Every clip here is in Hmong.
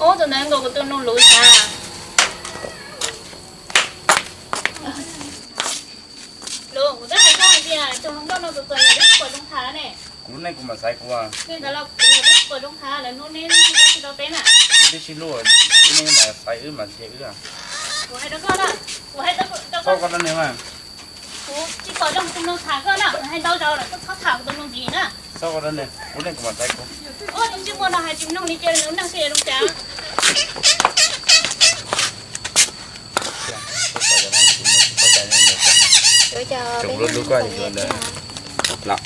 Ub, tus ntawd nkaus kuv tus nus luv xav. Luv, kuv twb hais koj hais tias tus hluas nkauj no txom txom nyem twb tsis pom zoo tham ne. Kuv lub neej kuv mam xaiv kuv. Li ntawd los kuv twb tsis pom zoo tham lawm, hnub neb tsis tau teb na. Wb twb sib hlub, wb neej mam xaiv wb mam nrhiav wb. Kuv hais rau koj na, kuv hais rau koj, koj dab neeg mas. Kuv tsis pom zoo tus nus tham koj na, hais ntau zaus lawm koj txhob tham kuv tus nus ntxiv na. Txhob koj dab neeg, kuv neej kuv mam xaiv kuv. Ua tus ntsej muag no hais tsis mloog li, cia nws neej thiaj zoo cas. Tsoom lub lub koj yuav ntawd los.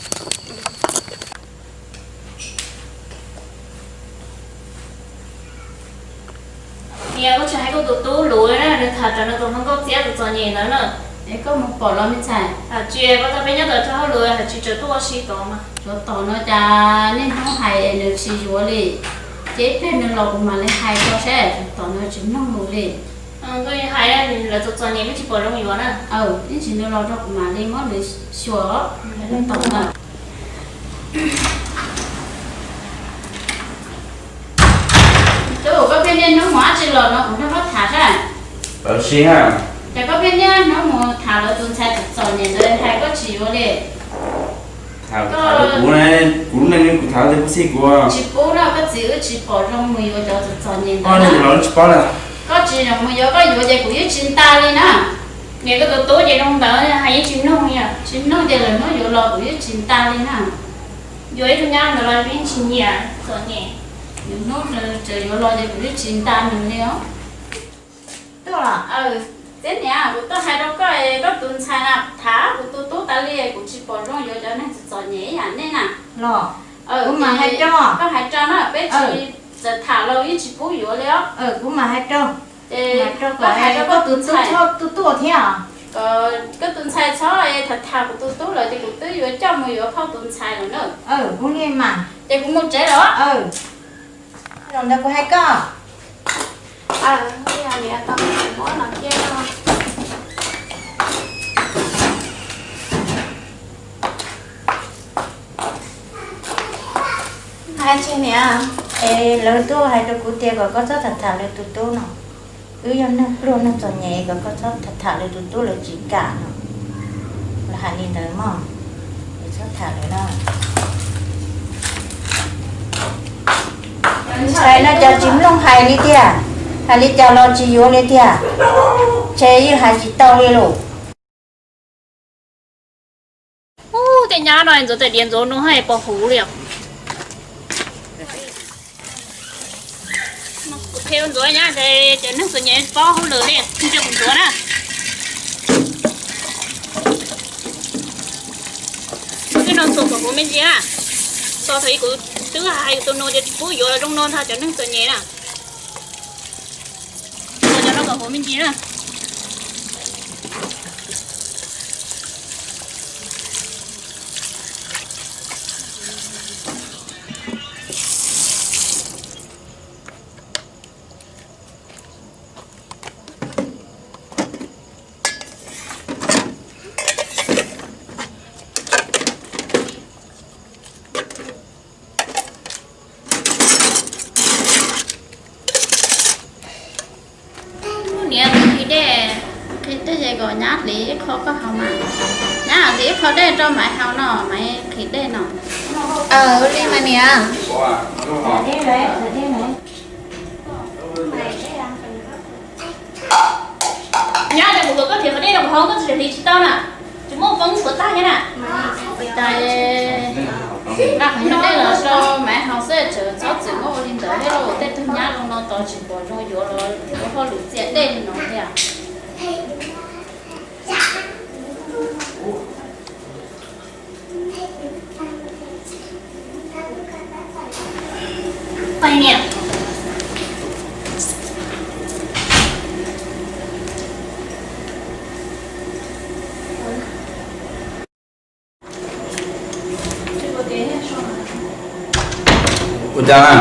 Niam, koj tsis hais koj tus tub Luv na, nws tham raws nws tus hluas nkauj txiab tus txom nyem ntawd na. Es koj mus pom los me ntxhais? Tsis, koj tau peb nyob tawm rau hauj lwm, tsis tseem tuaj ua si tod mas. Tsov tom no cas niaj hnub hais nws tsis yuav li. Ces ib pliag nws los kuv mam li hais rau saib, tsov tom no tsis mloog lus li. Koj hais lawv txom txom nyem, nws tsis pom zoo yuav na. Ib ntsis nws los rau kuv mam li muab nws xyuas, tsov tom no. Tub, koj pheej niaj hnub mus dab tsi los no kuv nrog koj tham saib. Ces koj pheej niaj hnub mus tham lawv tus ntxhais txom txom nyem ntawd hais koj tsis yuav li. Kuv, kuv lub neej kuv tham tias pub txhij kuv. Tsis pub na, koj txiv wb tsis pom zoo mus yuav cov txom txom nyem ntawd. Koj tsis zoo mus yuav, koj yuav ces kuv yeej tsis nta li na. Niam, koj tus tub ces zoo ntawd hais yeej tsis mloog li. Tsis mloog ces lwm hnub yuav los kuv yeej tsis nta li na. Yuav ib tug nyab ntawd los yeej tsis nyiam, txom nyem. Lwm hnub nws tseem yuav los ces kuv yeej tsis nta nws li os. Tub, txiv niam, kuv tuaj hais rau koj, koj tus ntxhais na tham kuv tus tub tas li, kuv tsis pom zoo yuav cov neeg txom txom nyem ib yam nej na. Los, kuv mam hais rau. Koj hais rau na, peb tsis txawm tham los yeej tsis pub yuav li os. Kuv mam hais rau. Ces koj hais rau koj tus tub txhob tuaj tuaj thiab. Koj tus ntxhais txhob tham tham kuv tus tub lawm ces kuv twb yuav coj mus yuav phauj tus ntxhais lawm na. Kuv li mas. Ces kuv mus tsev lawm. Zaum ntawd kuv hais koj. Muab no cia no. Hais tsis niam, es lawv tuaj hais rau kuv tias kom koj txhob tham tham lawv tus tub no. Wb yog neeg pluag neeg txom nyem, kom koj txhob tham tham lawv tus tub, lawv tsis kam no. Lawv hais li ntawd mog, es txhob tham lawv no. Ntxhais no cas tsis mloog hais li tiag, hais li cas los tsis yuav li tiag, ntshe yeej hais tsis tau li lawm. Ub, tej nyab no ntxuav tais diav ntxuav no haj pos huv li os. Kuv qhia ntxuav nyab ces cov neeg txom nyem tsis paub hauj lwm li, cia kuv ntxuav na. Tej no txuas kom huv me ntsis na. Txog thaum ub kuv twb hais tus nus tias tsis pub yuav los zoo no ntag cov neeg txom nyem na. Txuas cov no kom huv me ntsis na. Niam, qhib dej, qhib dej ces kom nyab hliv ib qho koj haus mas. Nyab hliv ib qho dej rau Maiv haus no, Maiv qhib dej no. Aw, ua li mas niam. Nyab, mus kom koj hliv qhov dej rau kuv haus, koj tsis hliv tsis tau na. Tsis muaj foob puas tag thiab na. Nqa qhov dej los rau Maiv haus xwb, tseem txhob txwm muab ua li ntawd thiab lauj, tej tug nyab zoo no tos tsis pom zoo yuav los yuav hauj lwm txias dej li no thiab. Ua cas na?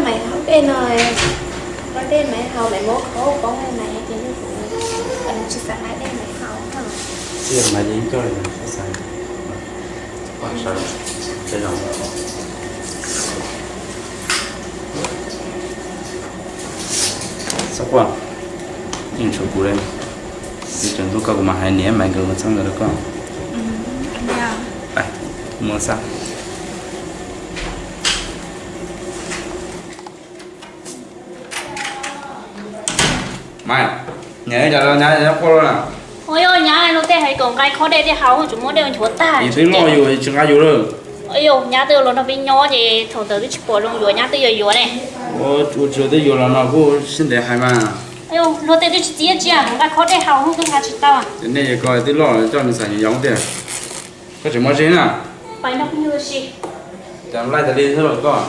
Maiv haus dej no, dej Maiv haus, Maiv muab qhov poob Maiv ces tsis xav hais dej Maiv haus. Tij mas yeej coj li xav, tij zoo. Xab quaj, yeej tshuav kuv li. Tij tseem tuaj koj kuv mas hais niam Maiv nkawd mus txhab ntawd rau koj. Mus xab. Maiv, niam cas los nyab nyob quaj luaj na? Ua yog nyab luag tej hais kom nqa khob dej thiaj haus, tseem muab dej nchuav tag. Twb loj yus tsis nqa yus lawm. Yog nyab twb los nrog peb nyob ces thaum ntawd twb tsis pom zoo yuav, nyab twb yuav yuav ne. Ua tsis twb yuav los no kuj sib ntev hais mas. Luag tej twb tsis txiav tsis, kom nqa khob dej haus twb nqa tsis tau. Ces nej ko twb loj coj nws xav yuav yau tiag. Koj tseem muaj zeb na. Pais nrog phooj ywg si. Cas laij tas li xwb los koj.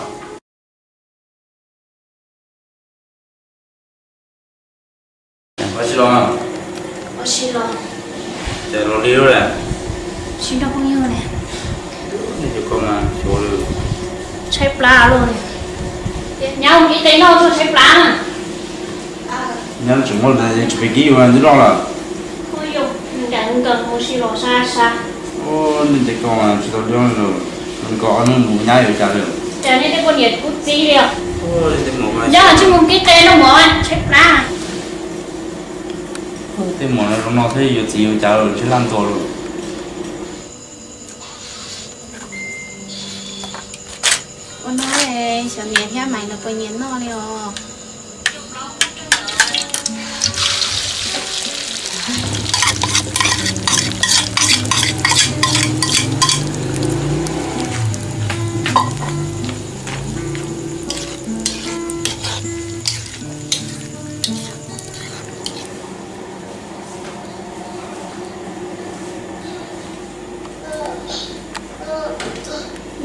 Ua si los. Ua si los. Ces los li lawm. Sib nrog phooj ywg ne. Neb cov ko mas xyuav lawm. Tshaib plab luaj ne. Nyab mus ib qe noj tuaj tshaib plab na. Nyab tseem muaj tsis pem kib yus twb loj lawm. Ua yog nws ncaim nws nkawd mus si los sab sab. Neb cov ko mas tsis tau li lawm. Nws kom ob hnub mus nyab yuav cas lawm. Cas nej tej poj niam kub txib li os. Nyab tsis mus kib qe noj mov tshaib plab. Tej mov no zoo no thiab yuav txiv yuav cas lawm, tshaib laj ntua lawm. Ua no xyov niam thiab Maiv nkawd puas nyiam noj li os.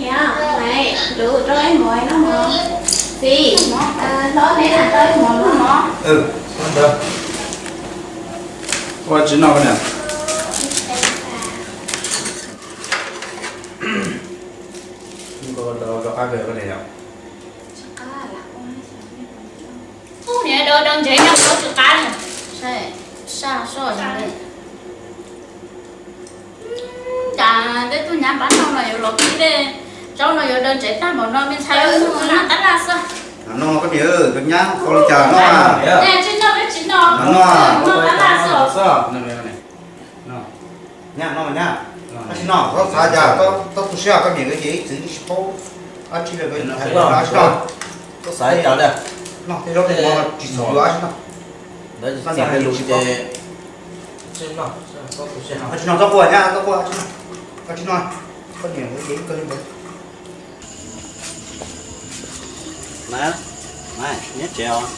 Niam, Maiv, Ntsuab rau ib mov noj mov. Txiv, hlob neb na rau ib mov noj mov. Ua tsis noj niam. Niam, dav dav ntsev nyob tsis qab li. Saj soj. Cas tej tug nyab npab no los yuav los kib tej zaub no yuav dav ntsev tag npaum no, me ntxhais tab laj xwb. No koj niam, koj nyab ua li cas no? Tsis noj, tsis noj, noj tab laj xwb. Nyab no, nyab, ab tsis noj, txhob xav cas, txhob tu siab, koj niam ces ib txwv tsis paub dab tsi li, ab tsis noj. Txhob xav cas li. Noj tej zaub tej mov tsis txhob yuav ab tsis noj. Ntawd tsis txhob lus ces ab tsis noj, txhob quaj nyab, txhob quaj, ab tsis noj, koj niam ces ib kawg li ntawd. Maiv, Maiv, nyob tsev os.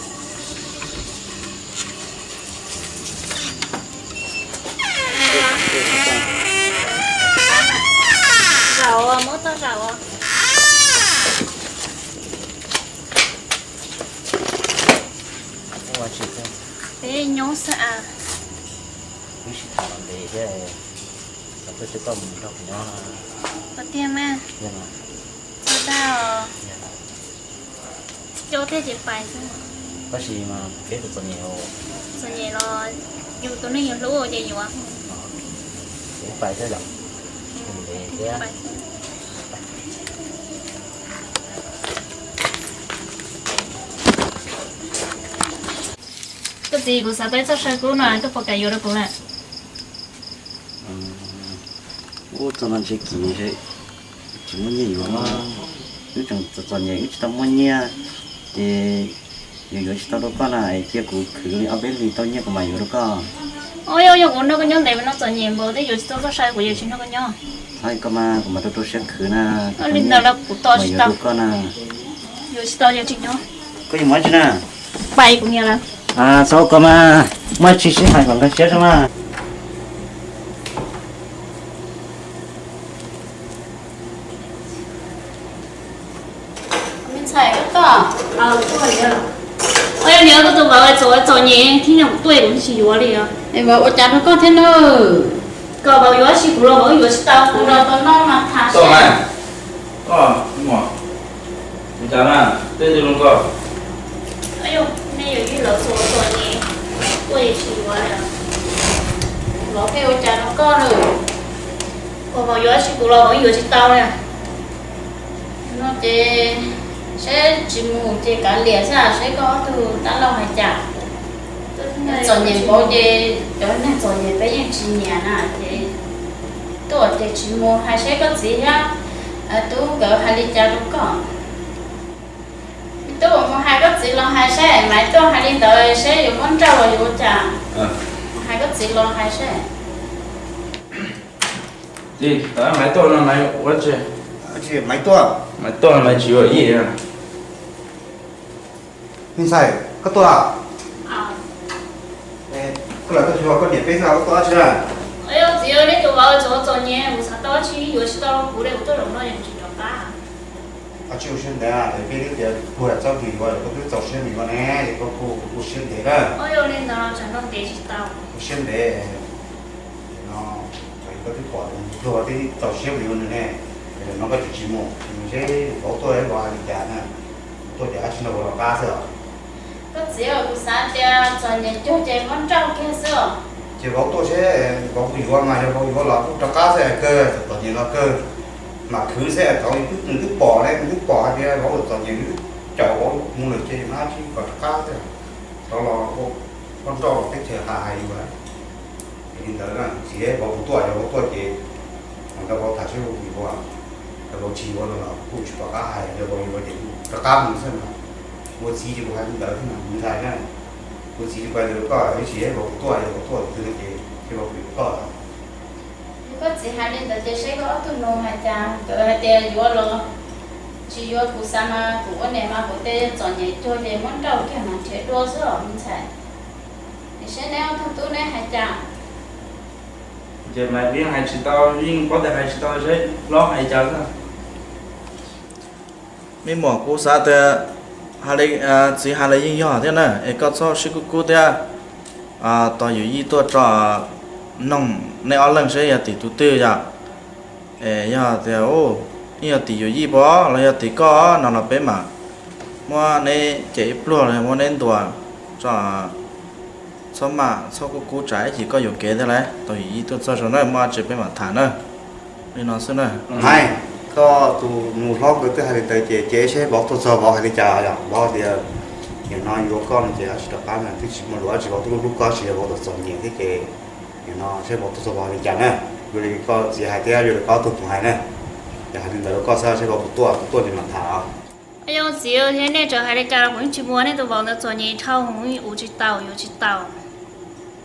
Zaum, muab tau zaum. Peb nyob xwb as. Wb sib tham los ntev thiab, los tuaj coj koj mus nrog kuv nyob. Ua tiag mas. Txog dag os. Coj thiaj ces pais xwb. Tab sis mas peb tus txom nyem, txom nyem los yus tus neeg yus hlub ces yuav. Ces pais xwb yom. Ntev thiab. Koj txiv, kuv xav tau ib txoj saw kub no, koj puas kam yuav rau kuv na? Ub, txoj no ntshe kim, tsis muaj nyiaj yuav no. Wb tseem txom txom nyem, wb tsis tau muaj nyiaj, ces yuav yuav tsis tau rau koj na, es cia kuv khwv li ob peb hlis tau nyiaj kuv mam yuav rau koj. Ua yog, yog kuv nrog koj nyob ntev no txom nyem npaum twb yuav tsis tau txoj saw, kuv yuav tsis nrog koj nyob. Hais koj mas kuv mam rau rau siab khwv na. Li ntawd los kuv tos tsis tau, yuav tsis tau yuav tsis nyob. Koj yuav mus dab tsi na? Pais kuv niam lawv. Txhob ua koj mas, muaj dab tsi sib hais kom nkag siab tso mas. Me ntxhais, koj tuaj. Ua yog niam koj tus vauv txom txom nyem thiab, kuv tuaj kuv tsis yuav li os. Es vauv ua cas rau koj thiab na? Kom vauv yuav tsis kuv los vauv yuav tsis tau kuv los tau noj mas tham seb. Ua cas na, tej tus hluas nkauj. Nej yuav ib lawv txom txom nyem, tuaj yuav tsis yuav li. Vauv pheej ua cas rau Koj lawm, kuv vauv yuav tsis kuv los vauv yuav tsis tau li. No ces seb tsis mus ces kav liam xwb, seb koj ob tug dab laug hais cas. Txom nyem npaum ces cov neeg txom nyem peb yeej tsis nyiam na ces tuaj ces tsis mus, hais seb koj txiv thiab tub nkawd hais li cas rau koj. Tub, mus hais koj txiv los hais seb, Maiv tuaj hais li ntawd seb yuav muab nrauj los yuav ua cas. Mus hais koj txiv los hais seb. Maiv tuaj no Maiv ua tsi? Maiv tuaj, Maiv tuaj Maiv tsis ua ib. Me ntxhais, koj tuaj. Koj los tuaj xyuas koj niam peb xwb, koj tuaj dab tsi na? Txiv, nej tus vauv txom txom nyem, kuv xav tau dab tsi yuav tsis tau kuv li, kuv tuaj zaum no tsis rov qab. Koj tsis ua siab ntev, peb twb tias puag txoj kev yuav, koj twb txaus siab ntev no ne, koj kuj ua siab ntev na. Ua siab ntev no, koj twb pom luag twb txaus siab ntev no ne, no koj tsis tsis mus, seb vauv tuaj vauv hais li cas na. Tuaj ces dab tsi no vauv rov qab xwb os. Koj txiv, kuv xav tias txom nyem cuag ces muab nrauj kiag xwb os. Ces vauv tuaj seb vauv puas yuav, mas yog vauv yuav los kuj rov qab xwb, kawg txom nyem los kawg. Mam khwv xwb, thaum nws twb pom ne, nws twb pom hais tias vauv txom nyem, nws twb caum vauv mus lawm ces mas dab tsi kom rov qab xwb. Rov los ua nrauj los teb chaws hais hais yus. Li ntawd na, txiv, vauv puas tuaj, yog vauv tuaj ces mam nrog vauv tham seb vauv puas yuav. Yog vauv tsis yuav no los kuj tsis pom qab hais, yog vauv yuav ces kuj rov qab mus xwb no. Ua txiv ces kuv hais li ntawd xwb na, me ntxhais na. Ua txiv ces kuv hais li ntawd rau koj, tab sis vauv puas tuaj, yog vauv tuaj twg no ces seb vauv puas yuav koj. Yog koj txiv hais li ntawd ces seb koj ob tug nus hais cas, nkawd hais tias yuav los tsis yuav, kuv xav mas kuv ua niam mas kuv tias txom nyem cuag ces muab nrauj kiag mas nrhiav dua xwb os me ntxhais. Es seb neb ob tug tub neb hais cas. Ces mas yeej hais tsis tau, yeej paub tias hais tsis tau, seb hlob hais cas xwb. Me muam, kuv xav tias txiv hais los yeej yog thiab na, es koj txhob sib kub kub thiab. Tos yawm yij tuaj tso noog nej ob leeg seb yog tim tus twg yom. Es yog tias yeej yog tim yawm yij puas los yog tim koj no los peb mam muab neb cem ib pluag los muab neb ntuas tso. Txhob maj, txhob kub kub, tsam ib chim koj yuam kev thiab lauj. Tos yawm yij tuaj txog saum na, muaj dab tsi peb mam tham na. Li no xwb na. Hais, koj tus nus hlob nkawd twb hais li ntawd ces cia seb vauv tuaj txog vauv hais li cas yom. Vauv tias nim no yuav koj no ces dab tsi rov qab na, twb tsis muaj lus dab tsi, vauv twb hlub hlub koj, tsis yog vauv txom txom nyem thiab ces nim no seb vauv tuaj txog vauv hais li cas na. Ua li koj txiv hais thiab ua li koj ob tug nus hais na. Ces hais li ntawd rau koj xwb, seb vauv puas tuaj, puas tuaj ces mam tham os. Txiv thiab nej txawm hais li cas los kuv yeej tsis mus, nej tus vauv ntawd txom nyem dhau, kuv tsis tau, yuav tsis tau.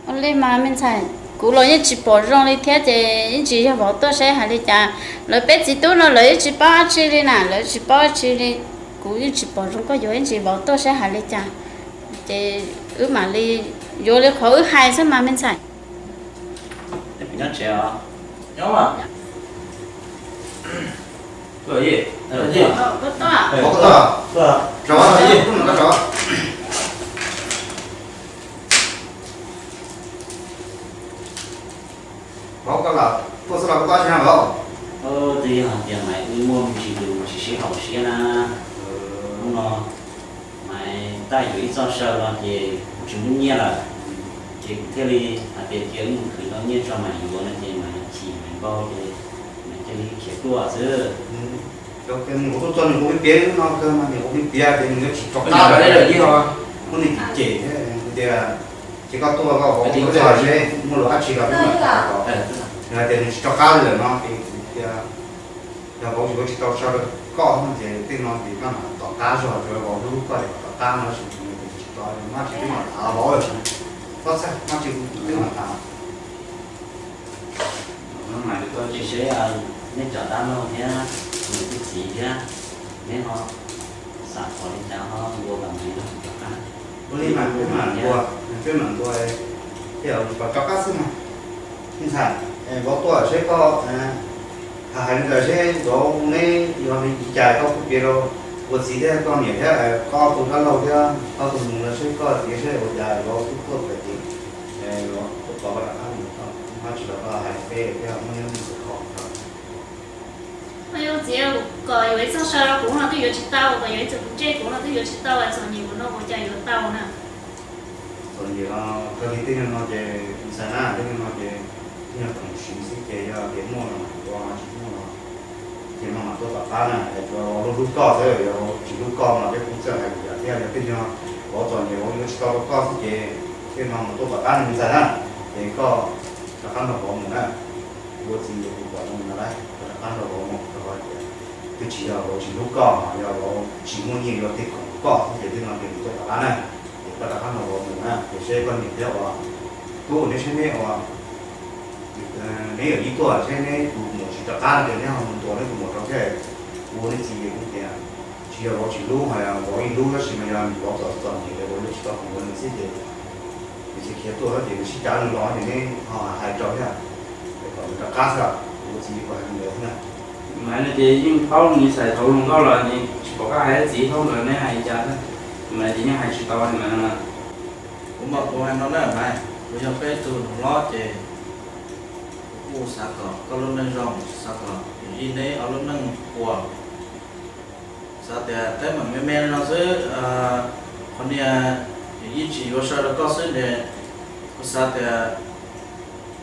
Ua li mas me ntxhais, kuv los yeej tsis pom zoo li thiab ces yeej tsis yog vauv tuaj seb hais li cas. Lawv peb txiv tub no lawv yeej tsis paub dab tsi li na, lawv tsis paub dab tsi li. Kuv yeej tsis pom zoo koj yuav, yeej tsis vauv tuaj seb hais li cas. Ces wb mam li yuav li qhov wb hais xwb mas me ntxhais. Vauv, koj los tuaj xwb los koj tuaj tsis na vauv? Twb yog hais tias Maiv wb muaj me ntsis lus tsis sib haum siab na. Hnub no Maiv tab yuav ib txoj saw los ces kuv tsis muaj nyiaj lawm, ces kuv thiaj li hais tias cia wb mus khwv tau nyiaj tso mam yuav no ces Maiv chim Maiv npau ces Maiv cia li khiav tuaj xwb. Kuv tus txog nws kuv me piav no kawg mas nws kuv me piav tias nws yuav tsis rov qab lawm, muab nws cem cem thiab tias ces koj tuaj koj vauv tuaj seb muaj lus dab tsi los peb mam tham os. Nws hais tias nws tsis rov qab li lawm no ces kuv tias yog vauv tsis yuav tsis tau saw rau koj no ces tej no ces maj mam tom qab zog, tsuas vauv hlub koj ces kom tom qab no, tab sis nws tsis tau, maj tsis peb mam tham vauv lawm. Txhob txhawj, maj tsis peb mam tham. Ces seb nej cov dab laug thiab nws tus txiv thiab, neb ho xav qhov li cas ho ntuas kom Maiv rov qab. Ua li mas peb mam ntuas, peb mam ntuas, ces kom rov qab xwb mas. Me ntxhais, vauv tuaj seb koj hais li ntawd seb vauv neb yog li cas, koj kuj piav rau ua txiv thiab koj niam thiab koj tus dab laug thiab koj tus nus lawv seb koj txiv seb ua cas vauv kuj tuaj pem tim, tuaj pov koj rov qab mus, koj tsis los koj hais peb thiab muaj nyob mus kho. Txiv, kom yuav ib txoj saw los kuv no twb yuav tsis tau, kom yuav ib txoj kuv ntsej kuv no twb yuav tsis tau, txom nyem kuv no ua cas yuav tau na. Txom nyem los kawg li, tej no ces xav na, tej no ces tej no txom Tias muaj los ua, tsis muaj los ces no mas tuaj tom qab na, es tsuas vauv hlub koj xwb, yog tsis hlub koj mas peb kuj txawj hais lus yam thiab. Yog tej nyuag vauv txom nyem vauv yuav tsis tau rau koj xwb ces tej no mas tuaj tom qab na me ntxhais na, ces koj rov qab nrog vauv mus na. Kuv ua txiv ces kuv pom zoo no lawm, koj rov qab nrog vauv mus rau qhov tias twb tsis yog vauv tsis hlub koj, yog vauv tsis muaj nyiaj yuav tej khoom koj xwb ces tej no ces kuv tuaj tom qab na, ces koj rov qab nrog vauv mus na, ces seb koj niam thiab uas tub neb seb neb uas neb yawm yij tuaj seb neb tus muam tsis rov qab no ces neb ho mus ntuas neb tus muam rau thiab. Kuv ua nej txiv ces kuv tias tsis yog vauv tsis hlub, vauv yeej hlub tab sis mas yog vauv txom txom nyem es vauv yuav tsis tau khoom ua nws xwb ces nws txiv khiav tuaj ces nws sib cav nws los ces neb ho hais rau thiab, es kom nws rov qab xwb. Kuv ua txiv kuv hais li ntawd xwb na. Maiv no ces yeej paub nws xaiv tau zoo nkauj los nws tsis pom qab hais txiv thaub nkawd neb hais li cas xwb. Maiv ces yeej hais tsis tau li Maiv no. Kuv mas kuv hais no na Maiv, kuv yog peb tug nus hlob ces kuv kuj xav kom koj lub neej zoo, xav kom yawm yij neb ob lub neej puas. Xav tias teeb meem me me li no xwb, qhov niag yawm yij tsis yuav saw rau koj xwb ces kuv xav tias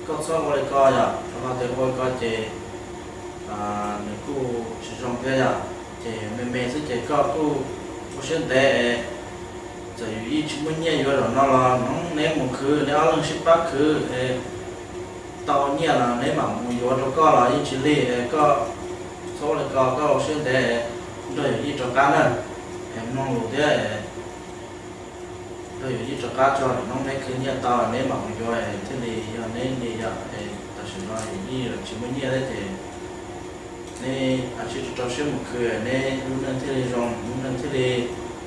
koj txhob ua li ko yom, rau qhov tias ua li ko ces nws kuj tsis zoo thiab yom. Ces me me xwb ces koj kuj ua siab ntev es txawm yus yeej tsis muaj nyiaj yuav zaum no los hnub neb mus khwv, neb ob leeg sib pab khwv es tau nyiaj los neb mam mus yuav rau koj los yeej tsis lig es koj txhob ua li ko, koj ua siab ntev nrog yawm yij rov qab na, es mloog lus thiab nrog yawm yij rov qab tso, hnub neb khwv nyiaj tau neb mam mus yuav thiaj li yog neb li yom. Tam sim no yawm yij los tsis muaj nyiaj thiab ces neb ua siab rau siab mus khwv, neb lub neej thiaj li zoo, lub neej thiaj li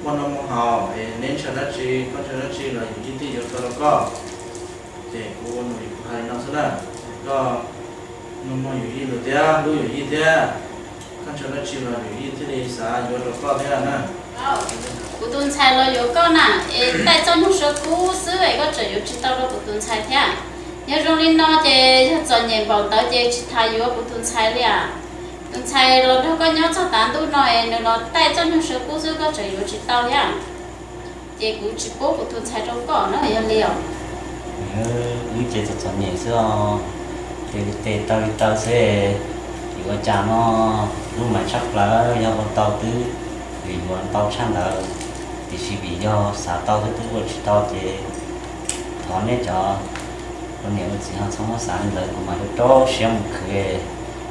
muaj noj muaj haus es neb ntshaw dab tsi, koj ntshaw dab tsi los yawm yij thiaj yuav tau rau koj. Ces kuv ua nus kuv hais li no xwb na, koj mloog mloog yawm yij lus thiab hlub yawm yij thiab, koj ntshaw dab tsi los yawm yij thiaj li xav yuav rau koj thiab na. Kuv tus ntxhais los yuav koj na, es taij txoj nyuag saw kub xwb es koj tseem yuav tsis tau rau kuv tus ntxhais thiab. Yog zoo li no ces yog txom nyem npaum ntawd ces tsis tas yuav kuv tus ntxhais li as. Tus ntxhais los nrog koj nyob txog tav ntuj no es nws los taij txoj nyuag saw kub xwb koj tseem yuav tsis tau thiab. Ces kuv tsis pub kuv tus ntxhais rau koj na, yog li os. Wb ces txom txom nyem xwb os, ces li tes taw li taw xwb, yuav ua cas no. Lub Maiv tshaj plaws, yog ua tau twb yuav ntau tshaj ntawd, tiam sis vim yog xav tau thiab twb ua tsis tau ces thov nej cov ua niam ua txiv ho txhob muab xav li ntawd, kuv mam li rau siab mus khwv,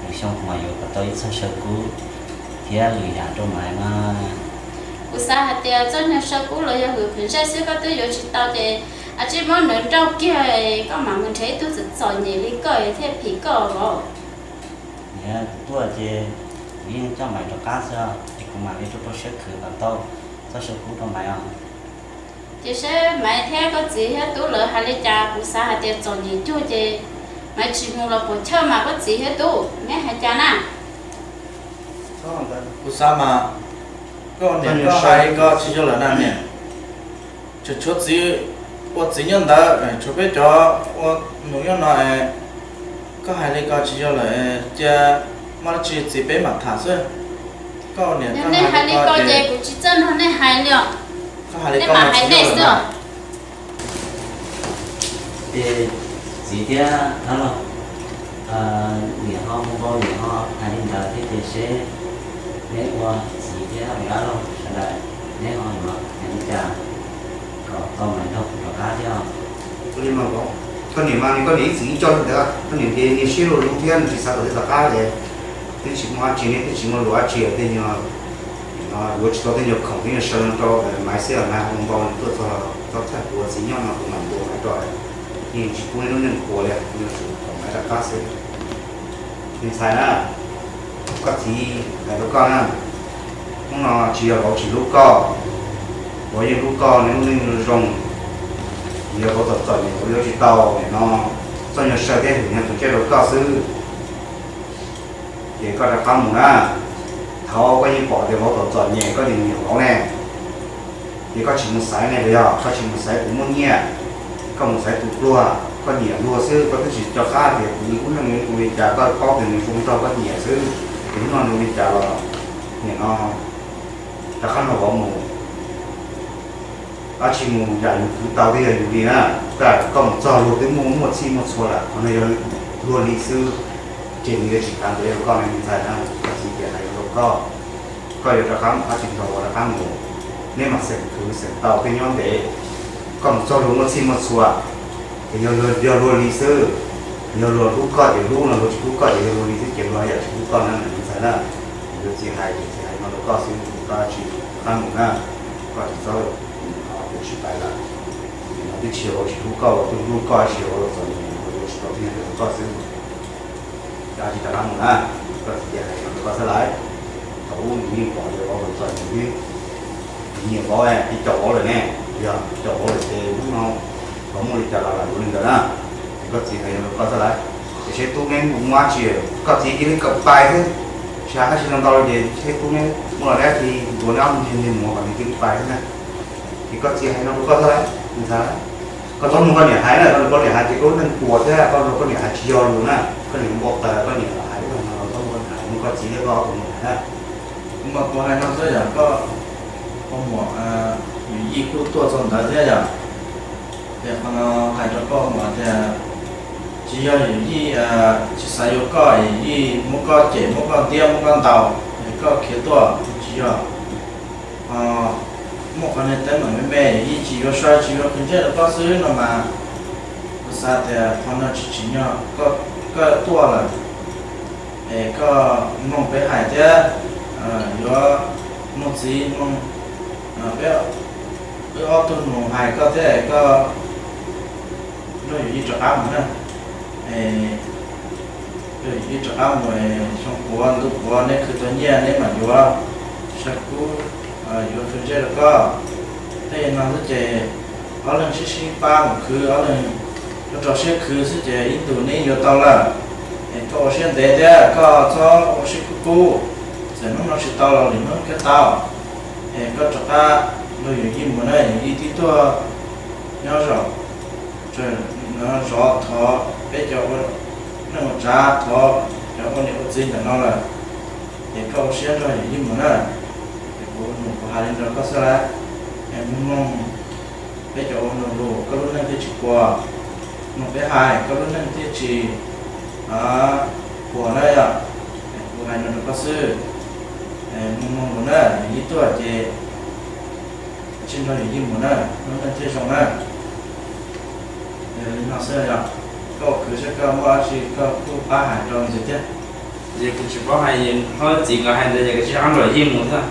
lwm xyoo kuv mam yuav kom tau ib txoj saw kub thiab lwm yam rau Maiv mas. Kuv xav hais tias txoj nyuag saw kub los yog hwm phim zej xwb koj twb yuav tsis tau ces a tsij muab nws nrauj kiag, koj mam mus nrhiav ib tug txom txom nyem li koj thiaj phim koj os. Niam, kuv tuaj ces kuv yeej coj Maiv rov qab xwb, ces kuv mam li rau rau siab khwv kom tau txoj saw kub rau Maiv os. Ces seb Maiv thiab koj txiv thiab tub lawv hais li cas, kuv xav hais tias txom nyem cuag ces Maiv tsis mus los puas chawj mas koj txiv thiab tub, neb hais cas na? Kuv xav mas koj niam koj hais li ko tsis yog lawm na niam. Tseem tshuav txiv, ua txiv nyob ntawd, tshuav peb cov ua nus nyob no es, koj hais li ko tsis yog lawm, cia muaj dab tsi txiv peb mam tham xwb. Koj ua niam, yog nej hais li ko ces kuv tsis txawj nrog nej hais li os. Koj hais li ko mas tsis yog lawm na. Ces txiv thiab dab laug, niam ho mus npau niam ho hais li ntawd thiab ces seb neb ua txiv thiab dab laug sawv daws, neb ho yuav hais li cas kom tau Maiv nrog kuv rov qab thiab. Koj niam mas nws koj niam ib txwm ib co li ntawd, koj niam ces niag siab luaj lug thiab nws tsis xav kom tej tom qab es twb tsis muaj dab tsi, neb twb tsis muaj lus dab tsi, tej nyuag yuav tsis tau tej nyuag khoom tej nyuag saw no rau Maiv xwb, Maiv ho mus npau nws tuaj txog los txhob txhawj, kuv ua txiv nyob no kuv mam ntuas Maiv rau, yeej tsis pub neb lub neej puas li, yuav tsum kom Maiv rov qab xwb. Me ntxhais na, koj txiv hais rau koj na, hnub no tsis yog vauv tsis hlub koj, vauv yeej hlub koj, neb lub neej zoo. Yog vauv txom txom nyem vauv yuav tsis tau, nim no txoj nyuag saw thiab hwm nyuag tus tsiaj rau koj xwb. Ces koj rov qab mus na, thaum koj yeej pom tias vauv txom txom nyem koj yeej nyiam vauv ne, ces koj tsis mus xaiv ne los yog koj tsis mus xaiv tus muaj nyiaj, koj mus xaiv tus pluag koj nyiam luag xwb, koj twb tsis nco qab tias kuv lub neej zoo li cas, koj paub tias nws zoo nraug koj nyiam xwb, ces hnub no zoo li cas los nim no rov qab nrog vauv mus. Dab tsi mus yam yus khwv tau twb yog yus li na, koj mus txog luag twb muaj muaj txhij muaj txhua lawm, qhov no yog luag li xwb. Ces nws yuav tsis kav ntev rau koj ne me ntxhais na. Koj txiv tias hais rau koj, koj yuav rov qab mus qab tsis nrog ua rov qab mus, neb mas xeem khwv xeem tau peb nyob ntev. Koj mus txog luag muaj txhij muaj txhua, ces yog luag, yog luag li xwb. Yog luag hlub koj ces hlub, no luag tsis hlub koj ces yog luag li xwb, ces luag yam tsis hlub koj na me ntxhais na. Yog txiv hais ces txiv hais no rau koj xwb, koj tsis rov qab mus na, koj tsis txhob, koj tsis pais lawm. No twb tsis yog luag tsis hlub koj, luag twb hlub koj, tsis yog luag txom nyem, luag yuav tsis tau thiaj hais rau koj xwb. Koj tsis rov qab mus na, koj txiv tias hais no rau koj xwb lauj. Thaum ub nws yeej pom tias vauv txom nyem xwb, nws nyiam vauv, ib co vauv lawm ne, yog ib co vauv lawm ces hnub no thaum muaj li cas los lam yuav li ntawd na. Ces koj txiv hais no rau koj xwb lauj. Ces seb tub neb mus muab tsis, koj txiv cia li kom pais xwb, tsis hais dab tsi ntau ntau li ces seb tub neb muaj los dab tsi ntuas neb ob tug niag mus kom nws cia li pais xwb na. Ces koj txiv hais no rau koj xwb lauj, me ntxhais lauj. Koj txhob mloog koj niam hais na, koj mloog koj niam hais ces koj lub neej puas thiab koj mloog koj niam hais tsis yog lus na. Koj niam npau taws koj niam los hais ib lo no los txhob mloog koj niam hais, mloog koj txiv thiab koj ob tug niam hais na. Kuv mas kuv hais no xwb yom, koj, koj muam, yawm yij kuj tuaj txog ntawd thiab yom. Ces qhov no hais rau koj muam tias tsis yog yawm yij tsis xav yuav koj, yawm yij muab koj cem, muab koj ntiab, muab koj ntaus es koj khiav tuaj, tsis yog. Muaj qhov niag teeb meem me me, yawm yij tsis yuav sai, tsis yuav qhia ntsej rau koj xwb no mas, kuv xav tias qhov no tsis tsim nyog koj tuaj lawm, es koj mloog peb hais thiab, yuav mloog txiv mloog peb, wb ob tug nus hais koj thiab, koj nrog yawm yij rov qab mus na. Nrog yawm yij rov qab mus, xyoo puav ntu puav neb khwv tau nyiaj neb mam yuav, sab kub yuav qhia ntsej rau koj. Tej no xwb ces ob leeg sib sib pab mus khwv, ob leeg rau rau siab khwv xwb ces ib ntus neb yuav tau lawm. Es koj ua siab ntev thiab koj txhob ua siab kub kub, txawm hnub no tsis tau los lwm hnub thiaj tau. Es koj rov qab nrog yawm yij mus na, yawm yij twb tuaj nyob zaum, zov thov peb cov ua neej ua tsav, thov cov ua niam ua txiv ntawm no lawm. Es koj ua siab nrog yawm yij mus na. Es kuv nus kuv hais li ntawd rau koj xwb lauj. Es mloog mloog peb cov ua nus lus koj lub neej thiaj tsis puas, mloog peb hais koj lub neej thiaj tsis puas na yom. Es kuv hais no rau koj xwb. Mloog mloog lus na, yawm yij tuaj ces tsis nrog yawm yij mus na, lub neej thiaj zoo na. Li no xwb yom, koj ua kwv seb koj muaj dab tsi koj kuj pab hais rau ntxiv thiab. Ces kuv tsis paub hais, hlob txiv nkawd hais ntawd ces kuv tsis rov qab nrog yij mus thiab.